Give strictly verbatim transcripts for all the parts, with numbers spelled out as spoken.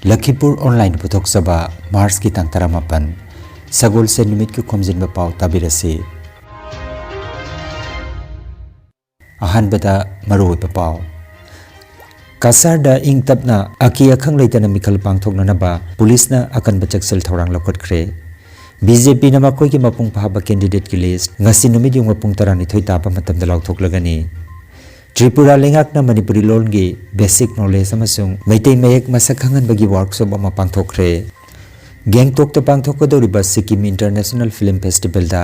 ꯂꯈꯤꯄꯨꯔ online ꯄꯨꯊꯣꯛꯆꯕ ꯃꯥꯔꯆꯀꯤ ꯇꯥꯡ ꯇꯔꯥꯃꯥꯄꯟ, ꯁꯒꯣꯜꯁꯦꯟ ꯅꯨꯃꯤꯠꯀꯤ ꯈꯣꯝꯖꯤꯟꯕ ꯄꯥꯎ ꯇꯥꯕꯤꯔꯁꯤ꯫ ꯑꯍꯥꯟꯕꯗ ꯃꯔꯨꯑꯣꯏꯕ ꯄꯥꯎ꯫ ꯀꯁꯥꯔꯗ ꯏꯪ ꯇꯞꯅ ꯑꯀꯤ ꯑꯈꯪ ꯂꯩꯇꯅ ꯃꯤꯈꯜ ꯄꯥꯡꯊꯣꯛꯅꯅꯕ ꯄꯨꯂꯤꯁꯅ ꯑꯀꯟꯕ ꯆꯦꯛꯁꯤꯜ ꯊꯧꯔꯥꯡ ꯂꯧꯈꯠꯈ꯭ꯔꯦ꯫ ꯕꯤ ꯖꯦ ꯄꯤꯅ ꯃꯈꯣꯏꯒꯤ ꯃꯄꯨꯡ ꯐꯥꯕ ꯀꯦꯟꯗꯤꯗꯦꯠꯀꯤ ꯂꯤꯁ꯭ꯠ ꯉꯁꯤ ꯅꯨꯃꯤꯠ ꯌꯨꯡꯕ ꯄꯨꯡ ꯇꯔꯥꯅꯤꯊꯣꯏ ꯇꯥꯕ ꯃꯇꯝꯗ ꯂꯥꯎꯊꯣꯛꯂꯒꯅꯤ꯫ ꯇ꯭ꯔꯤꯄꯨꯔꯥ ꯂꯩꯉꯥꯛꯅ ꯃꯅꯤꯄꯨꯔꯤ ꯂꯣꯟꯒꯤ ꯕꯦꯁꯤꯛ ꯅꯣꯂꯦꯖ ꯑꯃꯁꯨꯡ ꯃꯩꯇꯩ ꯃꯌꯦꯛ ꯃꯁꯛ ꯈꯪꯍꯟꯕꯒꯤ ꯋꯥꯔꯛꯁꯣꯞ ꯑꯃ ꯄꯥꯡꯊꯣꯛꯈ꯭ꯔꯦ꯫ ꯒꯦꯡꯇꯣꯛꯇ ꯄꯥꯡꯊꯣꯛꯀꯗꯧꯔꯤꯕ ꯁꯤꯛꯀꯤꯝ ꯏꯟꯇꯔꯅꯦꯁꯅꯦꯜ ꯐꯤꯂꯝ ꯐꯦꯁꯇꯤꯚꯦꯜꯗ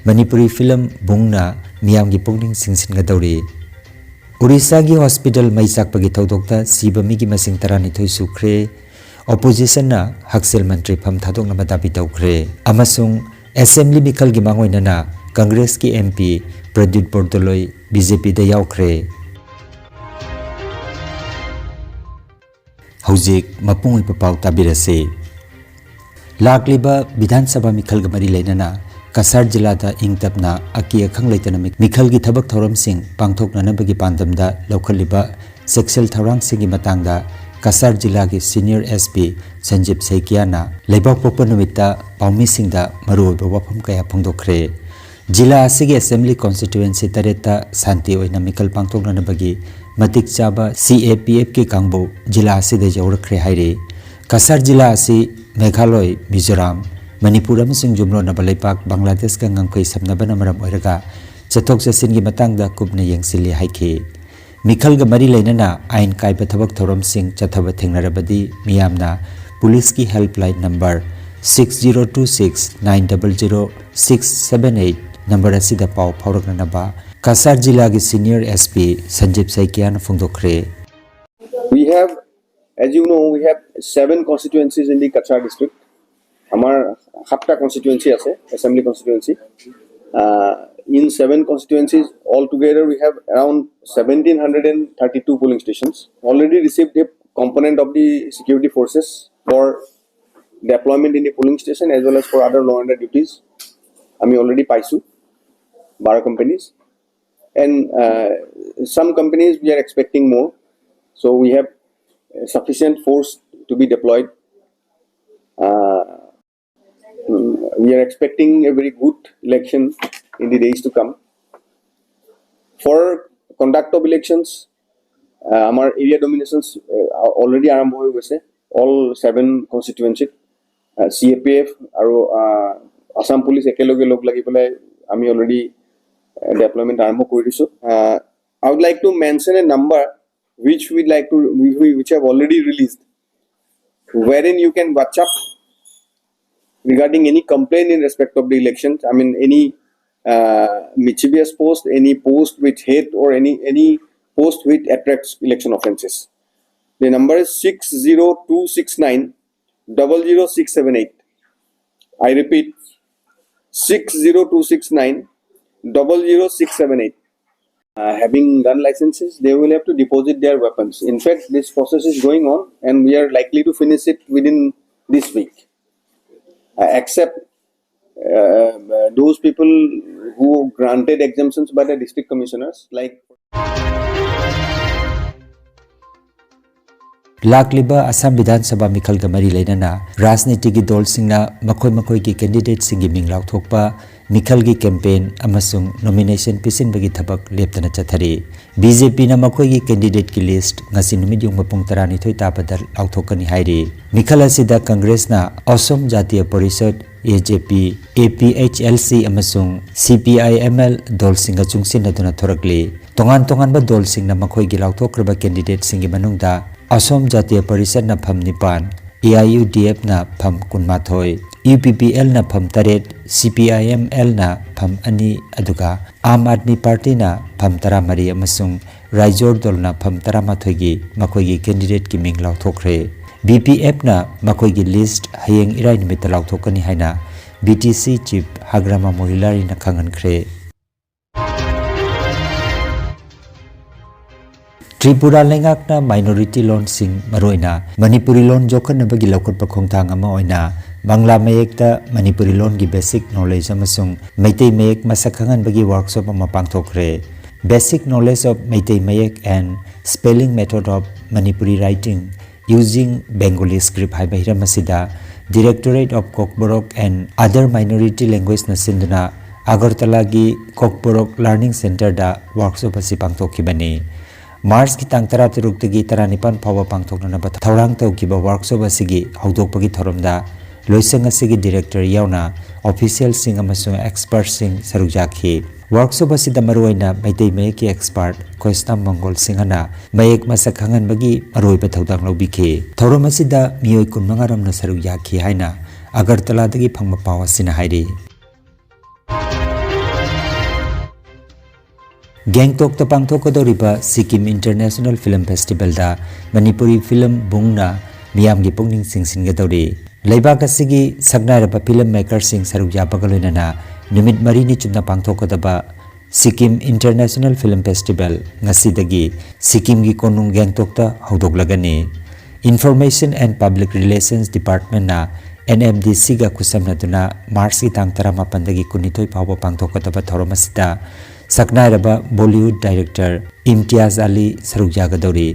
ꯃꯅꯤꯄꯨꯔꯤ ꯐꯤꯂꯝ ꯕꯨꯡꯅ ꯃꯤꯌꯥꯝꯒꯤ ꯄꯨꯛꯅꯤꯡ ꯆꯤꯡꯁꯤꯟꯒꯗꯧꯔꯤ꯫ ꯎꯔꯤꯁꯥꯒꯤ ꯍꯣꯁꯄꯤꯇꯥꯜ ꯃꯩ ꯆꯥꯛꯄꯒꯤ ꯊꯧꯗꯣꯛꯇ ꯁꯤꯕ ꯃꯤꯒꯤ ꯃꯁꯤꯡ ꯇꯔꯥꯅꯤꯊꯣꯏ ꯁꯨꯈ꯭ꯔꯦ꯫ ꯑꯣꯄꯣꯖꯤꯁꯟꯅ ꯍꯛꯁꯦꯜ ꯃꯟꯇ꯭ꯔꯤ ꯐꯝ ꯊꯥꯗꯣꯛꯅꯕ ꯗꯥꯕꯤ ꯇꯧꯈ꯭ꯔꯦ꯫ ꯑꯃꯁꯨꯡ ꯑꯦꯁꯦꯝꯕ꯭ꯂꯤ ꯃꯤꯈꯜꯒꯤ ꯃꯥꯡꯑꯣꯏꯅꯅ ꯀꯪꯒ꯭ꯔꯦꯁꯀꯤ ꯑꯦꯝ ꯄꯤ ꯄ꯭ꯔꯗ꯭ꯌꯨꯠ ꯕꯣꯔꯗꯣꯂꯣꯏ ꯕꯤ ꯖꯦ ꯄꯤꯗ ꯌꯥꯎꯈ꯭ꯔꯦ꯫ ꯍꯧꯖꯤꯛ ꯃꯄꯨꯡ ꯑꯣꯏꯕ ꯄꯥꯎ ꯇꯥꯕꯤꯔꯁꯤ꯫ ꯂꯥꯛꯂꯤꯕ ꯕꯤꯙꯥꯟ ꯁꯚꯥ ꯃꯤꯈꯜꯒ ꯃꯔꯤ ꯂꯩꯅꯅ ꯀꯁꯥꯔ ꯖꯤꯂꯥꯗ ꯏꯪ ꯇꯞꯅ ꯑꯀꯤ ꯑꯈꯪ ꯂꯩꯇꯅ ꯃꯤ-, ꯃꯤꯈꯜꯒꯤ ꯊꯕꯛ ꯊꯧꯔꯝꯁꯤꯡ ꯄꯥꯡꯊꯣꯛꯅꯅꯕꯒꯤ ꯄꯥꯟꯗꯝꯗ ꯂꯧꯈꯠꯂꯤꯕ ꯆꯦꯛꯁꯤꯜ ꯊꯧꯔꯥꯡꯁꯤꯡꯒꯤ ꯃꯇꯥꯡꯗ ꯀꯁꯥꯔ ꯖꯤꯂꯥꯒꯤ ꯁꯤꯅꯤꯌꯔ ꯑꯦꯁ ꯄꯤ ꯁꯟꯖꯤꯞ ꯁꯩꯀꯤꯌꯥꯅ ꯂꯩꯕꯥꯛꯄꯣꯛꯄ ꯅꯨꯃꯤꯠꯇ ꯄꯥꯎꯃꯤꯁꯤꯡꯗ ꯃꯔꯨꯑꯣꯏꯕ ꯋꯥꯐꯝ ꯀꯌꯥ ꯐꯣꯡꯗꯣꯛꯈ꯭ꯔꯦ꯫ ꯖꯤꯂꯥ ꯑꯁꯤꯒꯤ ꯑꯦꯁꯦꯝꯕ꯭ꯂꯤ ꯀꯣꯟꯁꯇꯤꯇ꯭ꯋꯦꯟꯁꯤ ꯇꯔꯦꯠꯇ ꯁꯥꯟꯇꯤ ꯑꯣꯏꯅ ꯃꯤꯈꯜ ꯄꯥꯡꯊꯣꯛꯅꯅꯕꯒꯤ ꯃꯇꯤꯛ ꯆꯥꯕ ꯁꯤ ꯑꯦ ꯄꯤ ꯑꯦꯐꯀꯤ ꯀꯥꯡꯕꯨ ꯖꯤꯂꯥ ꯑꯁꯤꯗ ꯌꯧꯔꯛꯈ꯭ꯔꯦ ꯍꯥꯏꯔꯤ꯫ ꯀꯁꯥꯔ ꯖꯤꯂꯥ ꯑꯁꯤ ꯃꯦꯘꯥꯂꯣꯏ, ꯃꯤꯖꯣꯔꯥꯝ, ꯃꯅꯤꯄꯨꯔ ꯑꯃꯁꯨꯡ ꯌꯨꯝꯂꯣꯟꯅꯕ ꯂꯩꯄꯥꯛ ꯕꯪꯒ꯭ꯂꯥꯗꯦꯁꯀ ꯉꯝꯈꯩ ꯁꯝꯅꯕꯅ ꯃꯔꯝ ꯑꯣꯏꯔꯒ ꯆꯠꯊꯣꯛ ꯆꯠꯁꯤꯟꯒꯤ ꯃꯇꯥꯡꯗ ꯀꯨꯞꯅ ꯌꯦꯡꯁꯤꯜꯂꯤ ꯍꯥꯏꯈꯤ꯫ ꯃꯤꯈꯜꯒ ꯃꯔꯤ ꯂꯩꯅꯅ ꯑꯥꯏꯟ ꯀꯥꯏꯕ ꯊꯕꯛ ꯊꯧꯔꯝꯁꯤꯡ ꯆꯠꯊꯕ ꯊꯦꯡꯅꯔꯕꯗꯤ ꯃꯤꯌꯥꯝꯅ ꯄꯨꯂꯤꯁꯀꯤ helpline number six zero two six nine double zero six seven eight number ꯑꯁꯤꯗ ꯄꯥꯎ ꯐꯥꯎꯔꯛꯅꯅꯕ ꯀꯁꯥꯔ ꯖꯤꯂꯥꯒꯤ ꯁꯤꯅꯤꯌꯔ ꯑꯦꯁ ꯄꯤ ꯁꯟꯖꯤꯞ ꯁꯩꯀꯤꯌꯥꯅ ꯐꯣꯡꯗꯣꯛꯈ꯭ꯔꯦ꯫ We have, as you know, we have seven constituencies in the Cachar district. আমাৰ সাতটা কনষ্টিটুৱেঞ্চি আছে, assembly constituency. Uh, in seven constituencies, altogether we have around seventeen hundred and thirty-two polling stations. Already received a component of the security forces for deployment in the polling station as well as for other law and order duties. আমি already পাইছোঁ বাৰ companies. And uh, some companies we are expecting more. So we have sufficient force to be deployed. Uh, mm, we are expecting a very good election in the days to come. For conduct of elections, uh, আমাৰ area nominations already আৰম্ভ হৈ গৈছে all seven কনষ্টিটুৱেঞ্চিত। C A P F আৰু Assam police একেলগে log লাগি পেলাই আমি অলৰেডি ডেপ্লয়মেণ্ট আৰম্ভ কৰি দিছোঁ। I would like to mention a number which we like to, we, we, which have already released, wherein you can WhatsApp regarding any complaint in respect of the elections. I mean, any uh, mischievous post, any post which hate, or any any post which attracts election offences. The number is six zero two six nine double zero six seven eight. I repeat, six zero two six nine double zero six seven eight. Uh, having gun licenses, they will have to deposit their weapons. In fact, this process is going on, and we are likely to finish it within this week. Uh, except uh, those people who granted exemptions by the district commissioners, like ꯂꯥꯛꯂꯤꯕ ꯑꯁꯥꯝ ꯕꯤꯙꯥꯟ ꯁꯚꯥ ꯃꯤꯈꯜꯒ ꯃꯔꯤ ꯂꯩꯅꯅ ꯔꯥꯖꯅꯤꯇꯤꯒꯤ ꯗꯣꯜꯁꯤꯡꯅ ꯃꯈꯣꯏ ꯃꯈꯣꯏꯒꯤ ꯀꯦꯟꯗꯤꯗꯦꯠꯁꯤꯡꯒꯤ ꯃꯤꯡ ꯂꯥꯎꯊꯣꯛꯄ, ꯃꯤꯈꯜꯒꯤ campaign ꯑꯃꯁꯨꯡ nomination ꯄꯤꯁꯤꯟꯕꯒꯤ ꯊꯕꯛ ꯂꯦꯞꯇꯅ ꯆꯠꯊꯔꯤ꯫ ꯕꯤ ꯖꯦ ꯄꯤꯅ ꯃꯈꯣꯏꯒꯤ ꯀꯦꯟꯗꯤꯗꯦꯠꯀꯤ ꯂꯤꯁ꯭ꯠ ꯉꯁꯤ ꯅꯨꯃꯤꯠ ꯌꯨꯡꯕ ꯄꯨꯡ ꯇꯔꯥꯅꯤꯊꯣꯏ ꯇꯥꯕꯗ ꯂꯥꯎꯊꯣꯛꯀꯅꯤ ꯍꯥꯏꯔꯤ꯫ ꯃꯤꯈꯜ ꯑꯁꯤꯗ ꯀꯪꯒ꯭ꯔꯦꯁꯅ ꯑꯁꯣꯝ ꯖꯥꯇꯤꯌ ꯄꯔꯤꯁꯗ, ꯑꯦ ꯖꯦ ꯄꯤ, ꯑꯦ ꯄꯤ ꯑꯩꯆ ꯑꯦꯜ ꯁꯤ ꯑꯃꯁꯨꯡ ꯁꯤ ꯄꯤ ꯑꯥꯏ ꯑꯦꯝ ꯑꯦꯜ ꯗꯣꯜꯁꯤꯡꯒ ꯆꯨꯡꯁꯤꯟꯅꯗꯨꯅ ꯊꯣꯔꯛꯂꯤ꯫ ꯇꯣꯉꯥꯟ ꯇꯣꯉꯥꯟꯕ ꯗꯣꯜꯁꯤꯡꯅ ꯃꯈꯣꯏꯒꯤ ꯂꯥꯎꯊꯣꯛꯈ꯭ꯔꯕ ꯀꯦꯟꯗꯤꯗꯦꯠꯁꯤꯡꯒꯤ ꯃꯅꯨꯡꯗ ꯑꯁꯣꯝ ꯖꯥꯇꯤꯌ ꯄꯔꯤꯁꯗꯅ ꯐꯝ ꯅꯤꯄꯥꯟ, ꯑꯦ ꯑꯥꯏ ꯌꯨ ꯗꯤ ꯑꯦꯐꯅ ꯐꯝ ꯀꯨꯟꯃꯥꯊꯣꯏ, ꯌꯨ ꯄꯤ ꯄꯤ ꯑꯦꯜꯅ ꯐꯝ ꯇꯔꯦꯠ, ꯁꯤ ꯄꯤ ꯑꯥꯏ ꯑꯦꯝ ꯑꯦꯜꯅ ꯐꯝ ꯑꯅꯤ, ꯑꯗꯨꯒ ꯑꯥꯝ ꯑꯥꯗꯃꯤ ꯄꯥꯔꯇꯤꯅ ꯐꯝ ꯇꯔꯥꯃꯔꯤ ꯑꯃꯁꯨꯡ ꯔꯥꯏꯖꯣꯔ ꯗꯜꯅ ꯐꯝ ꯇꯔꯥꯃꯥꯊꯣꯏꯒꯤ ꯃꯈꯣꯏꯒꯤ ꯀꯦꯟꯗꯤꯗꯦꯠꯀꯤ ꯃꯤꯡ ꯂꯥꯎꯊꯣꯛꯈ꯭ꯔꯦ꯫ ꯕꯤ ꯄꯤ ꯑꯦꯐꯅ ꯃꯈꯣꯏꯒꯤ ꯂꯤꯁ꯭ꯠ ꯍꯌꯦꯡ ꯏꯔꯥꯏ ꯅꯨꯃꯤꯠꯇ ꯂꯥꯎꯊꯣꯛꯀꯅꯤ ꯍꯥꯏꯅ B T C chief Hagrama ꯃꯣꯍꯤꯂꯥꯔꯤꯅ ꯈꯪꯍꯟꯈ꯭ꯔꯦ꯫ ꯇ꯭ꯔꯤꯄꯨꯔꯥ ꯂꯩꯉꯥꯛꯅ ꯃꯥꯏꯅꯣꯔꯤꯇꯤ ꯂꯣꯟꯁꯤꯡ, ꯃꯔꯨꯑꯣꯏꯅ ꯃꯅꯤꯄꯨꯔꯤ ꯂꯣꯟ ꯌꯣꯛꯈꯠꯅꯕꯒꯤ ꯂꯧꯈꯠꯄ ꯈꯣꯡꯊꯥꯡ ꯑꯃ ꯑꯣꯏꯅ ꯕꯪꯂꯥ ꯃꯌꯦꯛꯇ ꯃꯅꯤꯄꯨꯔꯤ ꯂꯣꯟꯒꯤ ꯕꯦꯁꯤꯛ ꯅꯣꯂꯦꯖ ꯑꯃꯁꯨꯡ ꯃꯩꯇꯩ ꯃꯌꯦꯛ ꯃꯁꯛ ꯈꯪꯍꯟꯕꯒꯤ ꯋꯥꯔꯛꯁꯣꯞ ꯑꯃ ꯄꯥꯡꯊꯣꯛꯈ꯭ꯔꯦ꯫ Basic Knowledge of Meitei Mayek and Spelling Method of Manipuri Writing Using Bengali Script ꯍꯥꯏꯕ ꯍꯤꯔꯝ ꯑꯁꯤꯗ Directorate of Kokborok and Other Minority Languageꯅ ꯁꯤꯟꯗꯨꯅ ꯑꯒꯔꯇꯂꯥꯒꯤ ꯀꯣꯛꯕꯣꯔꯣꯛ ꯂꯔꯅꯤꯡ ꯁꯦꯟꯇꯔꯗ ꯋꯥꯔꯛꯁꯣꯞ ꯑꯁꯤ ꯄꯥꯡꯊꯣꯛꯈꯤꯕꯅꯤ꯫ ꯃꯥꯔꯆꯀꯤ ꯇꯥꯡ ꯇꯔꯥꯇꯔꯨꯛꯇꯒꯤ ꯇꯔꯥꯅꯤꯄꯥꯟ ꯐꯥꯎꯕ ꯄꯥꯡꯊꯣꯛꯅꯅꯕ ꯊꯧꯔꯥꯡ ꯇꯧꯈꯤꯕ ꯋꯥꯔꯛꯁꯣꯞ ꯑꯁꯤꯒꯤ ꯍꯧꯗꯣꯛꯄꯒꯤ ꯊꯧꯔꯝꯗ ꯂꯣꯏꯁꯪ ꯑꯁꯤꯒꯤ ꯗꯤꯔꯦꯛꯇꯔ ꯌꯥꯎꯅ ꯑꯣꯐꯤꯁꯤꯌꯦꯜꯁꯤꯡ ꯑꯃꯁꯨꯡ ꯑꯦꯛꯁꯄꯔꯠꯁꯤꯡ ꯁꯔꯨꯛ ꯌꯥꯈꯤ꯫ ꯋꯥꯔꯛꯁꯣꯞ ꯑꯁꯤꯗ ꯃꯔꯨꯑꯣꯏꯅ ꯃꯩꯇꯩ ꯃꯌꯦꯛꯀꯤ ꯑꯦꯛꯁꯄꯔꯠ ꯈꯣꯏꯁꯇꯥꯝ ꯃꯪꯒꯣꯜ ꯁꯤꯡꯍꯅ ꯃꯌꯦꯛ ꯃꯁꯛ ꯈꯪꯍꯟꯕꯒꯤ ꯑꯔꯣꯏꯕ ꯊꯧꯗꯥꯡ ꯂꯧꯕꯤꯈꯤ꯫ ꯊꯧꯔꯝ ꯑꯁꯤꯗ ꯃꯤꯑꯣꯏ ꯀꯨꯟꯃꯉꯥ ꯔꯣꯝꯅ ꯁꯔꯨꯛ ꯌꯥꯈꯤ ꯍꯥꯏꯅ ꯑꯒꯔꯇꯂꯥꯗꯒꯤ ꯐꯪꯕ ꯄꯥꯎ ꯑꯁꯤꯅ ꯍꯥꯏꯔꯤ꯫ ꯒꯦꯡꯇꯣꯛꯇ ꯄꯥꯡꯊꯣꯛꯀꯗꯧꯔꯤꯕ ꯁꯤꯛꯀꯤꯝ ꯏꯟꯇꯔꯅꯦꯁꯅꯦꯜ ꯐꯤꯂꯝ ꯐꯦꯁꯇꯤꯚꯦꯜꯗ ꯃꯅꯤꯄꯨꯔꯤ ꯐꯤꯂꯝ ꯕꯨꯡꯅ ꯃꯤꯌꯥꯝꯒꯤ ꯄꯨꯛꯅꯤꯡ ꯆꯤꯡꯁꯤꯟꯒꯗꯧꯔꯤ꯫ ꯂꯩꯕꯥꯛ ꯑꯁꯤꯒꯤ ꯁꯛꯅꯥꯏꯔꯕ ꯐꯤꯂꯝ ꯃꯦꯀꯔꯁꯤꯡ ꯁꯔꯨꯛ ꯌꯥꯕꯒ ꯂꯣꯏꯅꯅ ꯅꯨꯃꯤꯠ ꯃꯔꯤꯅꯤ ꯆꯨꯞꯅ ꯄꯥꯡꯊꯣꯛꯀꯗꯕ ꯁꯤꯛꯀꯤꯝ ꯏꯟꯇꯔꯅꯦꯁꯅꯦꯜ ꯐꯤꯂꯝ ꯐꯦꯁꯇꯤꯚꯦꯜ ꯉꯁꯤꯗꯒꯤ ꯁꯤꯛꯀꯤꯝꯒꯤ ꯀꯣꯅꯨꯡ ꯒꯦꯡꯇꯣꯛꯇ ꯍꯧꯗꯣꯛꯂꯒꯅꯤ꯫ Information and Public Relations Departmentꯅ NMDCꯒ ꯈꯨꯠꯁꯝꯅꯗꯨꯅ ꯃꯥꯔꯆꯀꯤ ꯇꯥꯡ ꯇꯔꯥꯃꯥꯄꯟꯗꯒꯤ ꯀꯨꯟꯅꯤꯊꯣꯏ ꯐꯥꯎꯕ ꯄꯥꯡꯊꯣꯛꯀꯗꯕ ꯊꯧꯔꯝ ꯑꯁꯤꯗ ꯁꯛꯅꯥꯏꯔꯕ ꯕꯣꯂꯤꯋꯨꯗ ꯗꯥꯏꯔꯦꯛꯇꯔ ꯏꯝꯇꯤꯌꯥꯖ ꯑꯂꯤ ꯁꯔꯨꯛ ꯌꯥꯒꯗꯧꯔꯤ꯫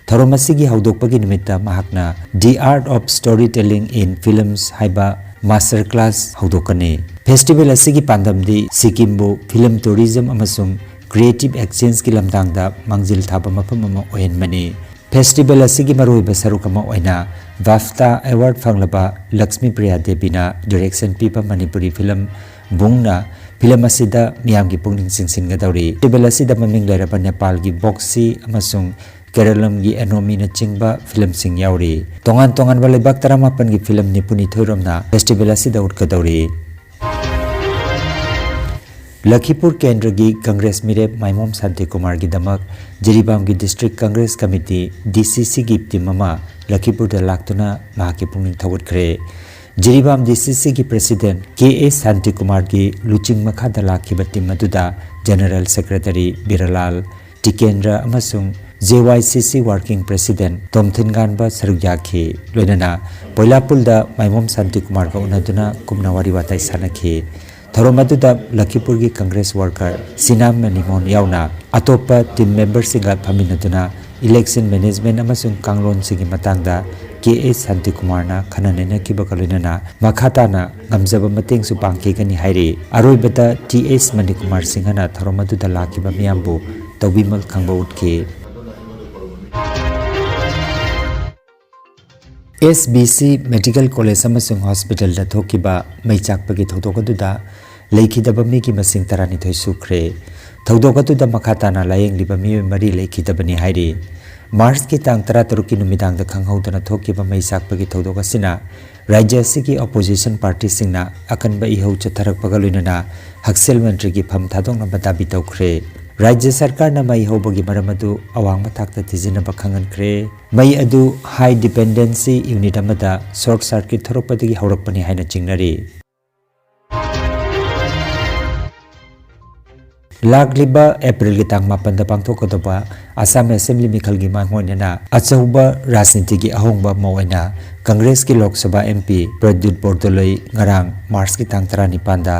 ꯊꯧꯔꯝ ꯑꯁꯤꯒꯤ ꯍꯧꯗꯣꯛꯄꯒꯤ ꯅꯨꯃꯤꯠꯇ ꯃꯍꯥꯛꯅ The Art of Storytelling in Films ꯍꯥꯏꯕ ꯃꯥꯁꯇꯔ ꯀ꯭ꯂꯥꯁ ꯍꯧꯗꯣꯛꯀꯅꯤ꯫ ꯐꯦꯁꯇꯤꯚꯦꯜ ꯑꯁꯤꯒꯤ ꯄꯥꯟꯗꯝꯗꯤ ꯁꯤꯛꯀꯤꯝꯕꯨ ꯐꯤꯂꯝ ꯇꯨꯔꯤꯖꯝ ꯑꯃꯁꯨꯡ ꯀ꯭ꯔꯤꯌꯦꯇꯤꯚ ꯑꯦꯛꯁꯆꯦꯟꯖꯀꯤ ꯂꯝꯗꯥꯡꯗ ꯃꯥꯡꯖꯤꯜ ꯊꯥꯕ ꯃꯐꯝ ꯑꯃ ꯑꯣꯏꯍꯟꯕꯅꯤ꯫ ꯐꯦꯁꯇꯤꯚꯦꯜ ꯑꯁꯤꯒꯤ ꯃꯔꯨꯑꯣꯏꯕ ꯁꯔꯨꯛ ꯑꯃ ꯑꯣꯏꯅ ꯕꯥꯐꯇꯥ ꯑꯦꯋꯥꯔꯗ ꯐꯪꯂꯕ ꯂꯛꯁꯃꯤ ꯄ꯭ꯔꯤꯌꯥ ꯗꯦꯕꯤꯅ ꯗꯤꯔꯦꯛꯁꯟ ꯄꯤꯕ ꯃꯅꯤꯄꯨꯔꯤ ꯐꯤꯂꯝ ꯕꯨꯡꯅ ꯐꯤꯂꯝ ꯑꯁꯤꯗ ꯃꯤꯌꯥꯝꯒꯤ ꯄꯨꯛꯅꯤꯡ ꯆꯤꯡꯁꯤꯟꯒꯗꯧꯔꯤ꯫ ꯐꯦꯁꯇꯤꯚꯦꯜ ꯑꯁꯤꯗ ꯃꯃꯤꯡ ꯂꯩꯔꯕ ꯅꯦꯄꯥꯜꯒꯤ ꯕꯣꯛꯁꯤ ꯑꯃꯁꯨꯡ ꯀꯦꯔꯂꯝꯒꯤ ꯑꯦꯅꯣꯃꯤꯅ ꯆꯤꯡꯕ ꯐꯤꯂꯝꯁꯤꯡ ꯌꯥꯎꯔꯤ꯫ ꯇꯣꯉꯥꯟ ꯇꯣꯉꯥꯟꯕ ꯂꯩꯕꯥꯛ ꯇꯔꯥꯃꯥꯄꯟꯒꯤ ꯐꯤꯂꯝ ꯅꯤꯐꯨꯅꯤꯊꯣꯏ ꯔꯣꯝꯅ ꯐꯦꯁꯇꯤꯚꯦꯜ ꯑꯁꯤꯗ ꯎꯠꯀꯗꯧꯔꯤ꯫ ꯂꯈꯤꯄꯨꯔ ꯀꯦꯟꯗ꯭ꯔꯒꯤ ꯀꯪꯒ꯭ꯔꯦꯁ ꯃꯤꯔꯦꯞ ꯃꯥꯏꯃꯣꯝ ꯁꯥꯟꯇꯤꯀꯨꯃꯥꯔꯒꯤꯗꯃꯛ ꯖꯤꯔꯤꯕꯥꯝꯒꯤ ꯗꯤꯁꯇ꯭ꯔꯤꯛ ꯀꯪꯒ꯭ꯔꯦꯁ ꯀꯃꯤꯇꯤ, DCCꯒꯤ ꯇꯤꯝ ꯑꯃ ꯂꯈꯤꯄꯨꯔꯗ ꯂꯥꯛꯇꯨꯅ ꯃꯍꯥꯛꯀꯤ ꯄꯨꯛꯅꯤꯡ ꯊꯧꯒꯠꯈ꯭ꯔꯦ꯫ ꯖꯤꯔꯤꯕꯥꯝ DCCꯒꯤ ꯄ꯭ꯔꯦꯁꯤꯗꯦꯟꯠ ꯀꯦ ꯑꯦ ꯁꯥꯟꯇꯤꯀꯨꯃꯥꯔꯒꯤ ꯂꯨꯆꯤꯡ ꯃꯈꯥꯗ ꯂꯥꯛꯈꯤꯕ ꯇꯤꯝ ꯑꯗꯨꯗ ꯖꯦꯅꯔꯦꯜ ꯁꯦꯀ꯭ꯔꯦꯇꯔꯤ ꯕꯤꯔꯂꯥꯜ, ꯇꯤꯀꯦꯟꯗ꯭ꯔ ꯑꯃꯁꯨꯡ JYCC ꯋꯥꯔꯀꯤꯡ ꯄ꯭ꯔꯦꯁꯤꯗꯦꯟꯠ ꯇꯣꯝꯊꯤꯟꯒꯥꯟꯕ ꯁꯔꯨꯛ ꯌꯥꯈꯤ꯫ ꯂꯣꯏꯅꯅ ꯄꯣꯏꯂꯥꯄꯨꯜꯗ ꯃꯥꯏꯃꯣꯝ ꯁꯥꯟꯇꯤꯀꯨꯃꯥꯔꯒ ꯎꯅꯗꯨꯅ ꯀꯨꯞꯅ ꯋꯥꯔꯤ ꯋꯥꯇꯥꯏ ꯁꯥꯟꯅꯈꯤ꯫ ꯊꯧꯔꯝ ꯑꯗꯨꯗ ꯂꯈꯤꯄꯨꯔꯒꯤ ꯀꯪꯒ꯭ꯔꯦꯁ ꯋꯥꯔꯀꯔ ꯁꯤꯅꯥꯝ ꯃꯅꯤꯃꯣꯍꯟ ꯌꯥꯎꯅ ꯑꯇꯣꯞꯄ ꯇꯤꯝ ꯃꯦꯝꯕꯔꯁꯤꯡꯒ ꯐꯝꯃꯤꯟꯅꯗꯨꯅ ꯏꯂꯦꯛꯁꯟ ꯃꯦꯅꯦꯖꯃꯦꯟ ꯑꯃꯁꯨꯡ ꯀꯥꯡꯂꯣꯟꯁꯤꯡꯒꯤ ꯃꯇꯥꯡꯗ ꯀꯦ ꯑꯦꯁ ꯁꯥꯟꯇꯤꯀꯨꯃꯥꯔꯅ ꯈꯟꯅ ꯅꯩꯅꯈꯤꯕꯒ ꯂꯣꯏꯅꯅ ꯃꯈꯥ ꯇꯥꯅ ꯉꯝꯖꯕ ꯃꯇꯦꯡꯁꯨ ꯄꯥꯡꯈꯤꯒꯅꯤ ꯍꯥꯏꯔꯤ꯫ ꯑꯔꯣꯏꯕꯗ ꯇꯤ ꯑꯦꯁ ꯃꯅꯤꯀꯨꯃꯥꯔ ꯁꯤꯡꯍꯅ ꯊꯧꯔꯝ ꯑꯗꯨꯗ ꯂꯥꯛꯈꯤꯕ ꯃꯤꯌꯥꯝꯕꯨ ꯇꯧꯕꯤꯃꯜ ꯈꯪꯕ ꯎꯠꯈꯤ꯫ ꯑꯦꯁ ꯕꯤ ꯁꯤ ꯃꯦꯗꯤꯀꯦꯜ ꯀꯣꯂꯦꯖ ꯑꯃꯁꯨꯡ ꯍꯣꯁꯄꯤꯇꯥꯜꯗ ꯊꯣꯛꯈꯤꯕ ꯃꯩ ꯆꯥꯛꯄꯒꯤ ꯊꯧꯗꯣꯛ ꯑꯗꯨꯗ ꯂꯩꯈꯤꯗꯕ ꯃꯤꯒꯤ ꯃꯁꯤꯡ ꯇꯔꯥꯅꯤꯊꯣꯏ ꯁꯨꯈ꯭ꯔꯦ꯫ ꯊꯧꯗꯣꯛ ꯑꯗꯨꯗ ꯃꯈꯥ ꯇꯥꯅ ꯂꯥꯌꯦꯡꯂꯤꯕ ꯃꯤꯑꯣꯏ ꯃꯔꯤ ꯂꯩꯈꯤꯗꯕꯅꯤ ꯍꯥꯏꯔꯤ꯫ ꯃꯥꯔꯆꯀꯤ ꯇꯥꯡ ꯇꯔꯥꯇꯔꯨꯛꯀꯤ ꯅꯨꯃꯤꯗꯥꯡꯗ ꯈꯪꯍꯧꯗꯅ ꯊꯣꯛꯈꯤꯕ ꯃꯩ ꯆꯥꯛꯄꯒꯤ ꯊꯧꯗꯣꯛ ꯑꯁꯤꯅ ꯔꯥꯖ꯭ꯌ ꯑꯁꯤꯒꯤ ꯑꯣꯄꯣꯖꯤꯁꯟ ꯄꯥꯔꯇꯤꯁꯤꯡꯅ ꯑꯀꯟꯕ ꯏꯍꯧ ꯆꯠꯊꯔꯛꯄꯒ ꯂꯣꯏꯅꯅ ꯍꯛꯁꯦꯜ ꯃꯟꯇ꯭ꯔꯤꯒꯤ ꯐꯝ ꯊꯥꯗꯣꯛꯅꯕ ꯗꯥꯕꯤ ꯇꯧꯈ꯭ꯔꯦ꯫ ꯔꯥꯖ꯭ꯌ ꯁꯔꯀꯥꯔꯅ ꯃꯩ ꯍꯧꯕꯒꯤ ꯃꯔꯝ ꯑꯗꯨ ꯑꯋꯥꯡꯕ ꯊꯥꯛꯇ ꯊꯤꯖꯤꯟꯅꯕ ꯈꯪꯍꯟꯈ꯭ꯔꯦ꯫ ꯃꯩ ꯑꯗꯨ ꯍꯥꯏ ꯗꯤꯄꯦꯟꯗꯦꯟꯁꯤ ꯌꯨꯅꯤꯠ ꯑꯃꯗ ꯁꯣꯔꯠ ꯁꯔꯀꯤꯠ ꯊꯣꯔꯛꯄꯗꯒꯤ ꯍꯧꯔꯛꯄꯅꯤ ꯍꯥꯏꯅ ꯆꯤꯡꯅꯔꯤ꯫ ꯂꯥꯛꯂꯤꯕ ꯑꯦꯄ꯭ꯔꯤꯜꯒꯤ ꯇꯥꯡ ꯃꯥꯄꯟꯗ ꯄꯥꯡꯊꯣꯛꯀꯗꯧꯕ ꯑꯁꯥꯝ ꯑꯦꯁꯦꯝꯕ꯭ꯂꯤ ꯃꯤꯈꯜꯒꯤ ꯃꯥꯡꯑꯣꯏꯅꯅ ꯑꯆꯧꯕ ꯔꯥꯖꯅꯤꯇꯤꯒꯤ ꯑꯍꯣꯡꯕ ꯑꯃ ꯑꯣꯏꯅ ꯀꯪꯒ꯭ꯔꯦꯁꯀꯤ ꯂꯣꯛ ꯁꯚꯥ ꯑꯦꯝ ꯄꯤ ꯄ꯭ꯔꯗ꯭ꯌꯨꯠ ꯕꯣꯔꯗꯣꯂꯣꯏ ꯉꯔꯥꯡ ꯃꯥꯔꯆꯀꯤ ꯇꯥꯡ ꯇꯔꯥꯅꯤꯄꯥꯟꯗ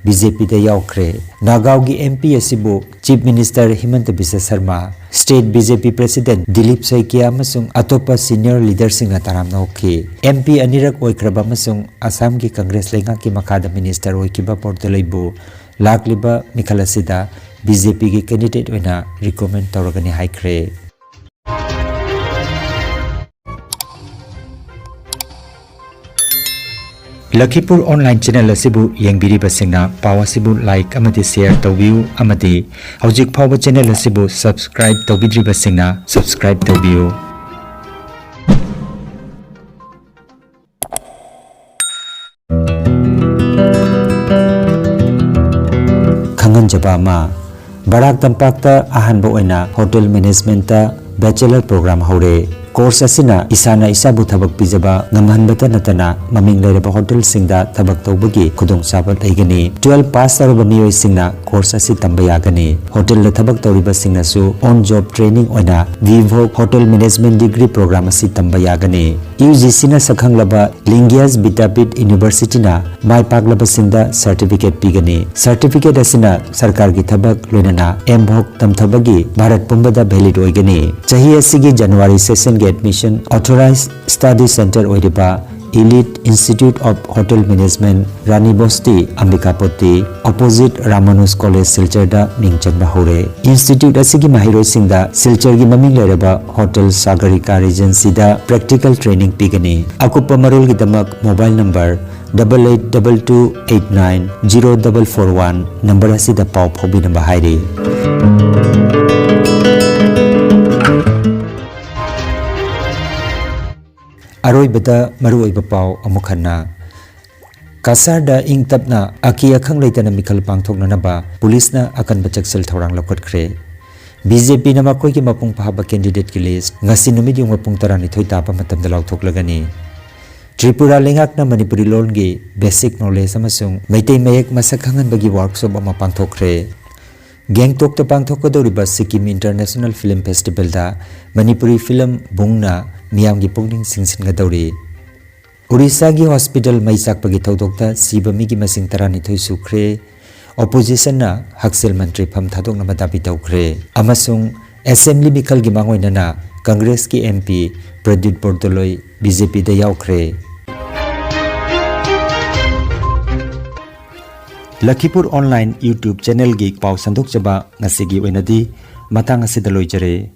ꯕꯤ ꯖꯦ ꯄꯤꯗ ꯌꯥꯎꯈ꯭ꯔꯦ꯫ ꯅꯥꯒꯥꯎꯒꯤ ꯑꯦꯝ ꯄꯤ ꯑꯁꯤꯕꯨ chief minister Himanta Biswa Sarma, state B J P president Dilip Saikia ꯑꯃꯁꯨꯡ ꯑꯇꯣꯞꯄ ꯁꯤꯅꯤꯌꯔ ꯂꯤꯗꯔꯁꯤꯡꯅ ꯇꯔꯥꯝꯅ ꯑꯣꯛꯈꯤ꯫ ꯑꯦꯝ ꯄꯤ ꯑꯅꯤꯔꯛ ꯑꯣꯏꯈ꯭ꯔꯕ ꯑꯃꯁꯨꯡ ꯑꯁꯥꯝꯒꯤ ꯀꯪꯒ꯭ꯔꯦꯁ ꯂꯩꯉꯥꯛꯀꯤ ꯃꯈꯥꯗ ꯃꯤꯅꯤꯁꯇꯔ ꯑꯣꯏꯈꯤꯕ ꯕꯣꯔꯗꯣꯂꯣꯏꯕꯨ ꯂꯥꯛꯂꯤꯕ ꯃꯤꯈꯜ ꯑꯁꯤꯗ ꯕꯤ ꯖꯦ ꯄꯤꯒꯤ ꯀꯦꯟꯗꯤꯗꯦꯠ ꯑꯣꯏꯅ ꯔꯤꯀꯃꯦꯟ ꯇꯧꯔꯒꯅꯤ ꯍꯥꯏꯈ꯭ꯔꯦ꯫ ꯂꯈꯤꯄꯨꯔ ꯑꯣꯟꯂꯥꯏꯟ ꯆꯦꯅꯦꯜ ꯑꯁꯤꯕꯨ ꯌꯦꯡꯕꯤꯔꯤꯕꯁꯤꯡꯅ ꯄꯥꯎ ꯑꯁꯤꯕꯨ ꯂꯥꯏꯛ ꯑꯃꯗꯤ ꯁꯦꯌꯔ ꯇꯧꯕꯤꯌꯨ ꯑꯃꯗꯤ ꯍꯧꯖꯤꯛ ꯐꯥꯎꯕ ꯆꯦꯅꯦꯜ ꯑꯁꯤꯕꯨ ꯁꯕꯁꯀ꯭ꯔꯥꯏꯕ ꯇꯧꯕꯤꯗ꯭ꯔꯤꯕꯁꯤꯡꯅ ꯁꯕꯁꯀ꯭ꯔꯥꯏꯕ ꯇꯧꯕꯤꯌꯨ꯫ ꯈꯪꯍꯟꯖꯕ ꯑꯃ, ꯕꯔꯥꯛ ꯇꯝꯄꯥꯛꯇ ꯑꯍꯥꯟꯕ ꯑꯣꯏꯅ ꯍꯣꯇꯦꯜ ꯃꯦꯅꯦꯖꯃꯦꯟꯠꯇ ꯕꯦꯆꯦꯂꯔ ꯄ꯭ꯔꯣꯒ꯭ꯔꯥꯝ ꯍꯧꯔꯦ꯫ Course ꯑꯁꯤꯅ ꯏꯁꯥꯅ ꯏꯁꯥꯕꯨ ꯊꯕꯛ ꯄꯤꯖꯕ ꯉꯝꯍꯟꯕꯇ ꯅꯠꯇꯅ ꯃꯃꯤꯡ ꯂꯩꯔꯕ ꯍꯣꯇꯦꯜꯁꯤꯡꯗ ꯊꯕꯛ ꯇꯧꯕꯒꯤ ꯈꯨꯗꯣꯡꯆꯥꯕ ꯂꯩꯒꯅꯤ꯫ Twelve pass ꯇꯧꯔꯕ ꯃꯤꯑꯣꯏꯁꯤꯡꯅ course ꯑꯁꯤ ꯇꯝꯕ ꯌꯥꯒꯅꯤ꯫ ꯍꯣꯇꯦꯜꯗ ꯊꯕꯛ ꯇꯧꯔꯤꯕꯁꯤꯡꯅꯁꯨ on job training ꯑꯣꯏꯅ VVOC Hotel Management Degree Program ꯑꯁꯤ ꯇꯝꯕ ꯌꯥꯒꯅꯤ꯫ UGCꯅ ꯁꯛꯈꯪꯂꯕ Lingias Vidyapeeth Universityꯅ ꯃꯥꯏ ꯄꯥꯛꯂꯕꯁꯤꯡꯗ certificate ꯄꯤꯒꯅꯤ꯫ Certificate ꯑꯁꯤꯅ ꯁꯔꯀꯥꯔꯒꯤ ꯊꯕꯛ ꯂꯣꯏꯅꯅ MVOC ꯇꯝꯊꯕꯒꯤ ꯚꯥꯔꯠ ꯄꯨꯝꯕꯗ valid ꯑꯣꯏꯒꯅꯤ꯫ ꯆꯍꯤ ꯑꯁꯤꯒꯤ January sessionꯒꯤ admission authorized study centre ꯑꯣꯏꯔꯤꯕ Elite Institute of Hotel Management, Rani Bosti, Ambikapoti, opposite Ramanuj College, ꯁꯤꯜꯆꯔꯗ ꯃꯤꯡ ꯆꯟꯕ ꯍꯧꯔꯦ꯫ Institute ꯑꯁꯤꯒꯤ ꯃꯍꯩꯔꯣꯏꯁꯤꯡꯗ ꯁꯤꯜꯆꯔꯒꯤ ꯃꯃꯤꯡ ꯂꯩꯔꯕ Hotel Sagarika Regencyꯗ practical training ꯄꯤꯒꯅꯤ꯫ ꯑꯀꯨꯞꯄ ꯃꯔꯣꯜꯒꯤꯗꯃꯛ mobile number double eight double two eight nine zero double four one number ꯑꯁꯤꯗ ꯄꯥꯎ ꯐꯥꯎꯕꯤꯅꯕ ꯍꯥꯏꯔꯤ꯫ ꯑꯔꯣꯏꯕꯗ ꯃꯔꯨꯑꯣꯏꯕ ꯄꯥꯎ ꯑꯃꯨꯛ ꯍꯟꯅ꯫ ꯀꯁꯥꯔꯗ ꯏꯪ ꯇꯞꯅ ꯑꯀꯤ ꯑꯈꯪ ꯂꯩꯇꯅ ꯃꯤꯈꯜ ꯄꯥꯡꯊꯣꯛꯅꯅꯕ ꯄꯨꯂꯤꯁꯅ ꯑꯀꯟꯕ ꯆꯦꯛꯁꯤꯜ ꯊꯧꯔꯥꯡ ꯂꯧꯈꯠꯈ꯭ꯔꯦ꯫ BJPꯅ ꯃꯈꯣꯏꯒꯤ ꯃꯄꯨꯡ ꯐꯥꯕ candidateꯀꯤ list ꯉꯁꯤ ꯅꯨꯃꯤꯠ ꯌꯨꯡ ꯄꯨꯡ ꯇꯔꯥꯅꯤꯊꯣꯏ ꯇꯥꯕ ꯃꯇꯝꯗ ꯂꯥꯎꯊꯣꯛꯂꯒꯅꯤ꯫ ꯇ꯭ꯔꯤꯄꯨꯔꯥ ꯂꯩꯉꯥꯛꯅ ꯃꯅꯤꯄꯨꯔꯤ ꯂꯣꯟꯒꯤ basic knowledge ꯑꯃꯁꯨꯡ ꯃꯩꯇꯩ ꯃꯌꯦꯛ ꯃꯁꯛ ꯈꯪꯍꯟꯕꯒꯤ workshop ꯑꯃ ꯄꯥꯡꯊꯣꯛꯈ꯭ꯔꯦ꯫ ꯒꯦꯡꯇꯣꯛꯇ ꯄꯥꯡꯊꯣꯛꯀꯗꯧꯔꯤꯕ Sikkim International Film Festivalꯗ Manipuri film ꯕꯨꯡꯅ ꯃꯤꯌꯥꯝꯒꯤ ꯄꯨꯛꯅꯤꯡ ꯆꯤꯡꯁꯤꯟꯒꯗꯧꯔꯤ꯫ ꯎꯔꯤꯁꯥꯒꯤ hospital ꯃꯩ ꯆꯥꯛꯄꯒꯤ ꯊꯧꯗꯣꯛꯇ ꯁꯤꯕ ꯃꯤꯒꯤ ꯃꯁꯤꯡ ꯇꯔꯥꯅꯤꯊꯣꯏ ꯁꯨꯈ꯭ꯔꯦ꯫ Oppositionꯅ ꯍꯛꯁꯦꯜ ꯃꯟꯇ꯭ꯔꯤꯐꯝ ꯊꯥꯗꯣꯛꯅꯕ ꯗꯥꯕꯤ ꯇꯧꯈ꯭ꯔꯦ꯫ ꯑꯃꯁꯨꯡ Assembly ꯃꯤꯈꯜꯒꯤ ꯃꯥꯡꯑꯣꯏꯅꯅ Congressꯀꯤ MP ꯄ꯭ꯔꯗ꯭ꯌꯨꯠ ꯕꯣꯔꯗꯣꯂꯣꯏ BJPꯗ ꯌꯥꯎꯈ꯭ꯔꯦ꯫ ꯂꯈꯤꯄꯨꯔ online YouTube channelꯒꯤ ꯄꯥꯎ ꯁꯟꯗꯣꯛꯆꯕ ꯉꯁꯤꯒꯤ ꯑꯣꯏꯅꯗꯤ ꯃꯇꯥꯡ ꯑꯁꯤꯗ ꯂꯣꯏꯖꯔꯦ꯫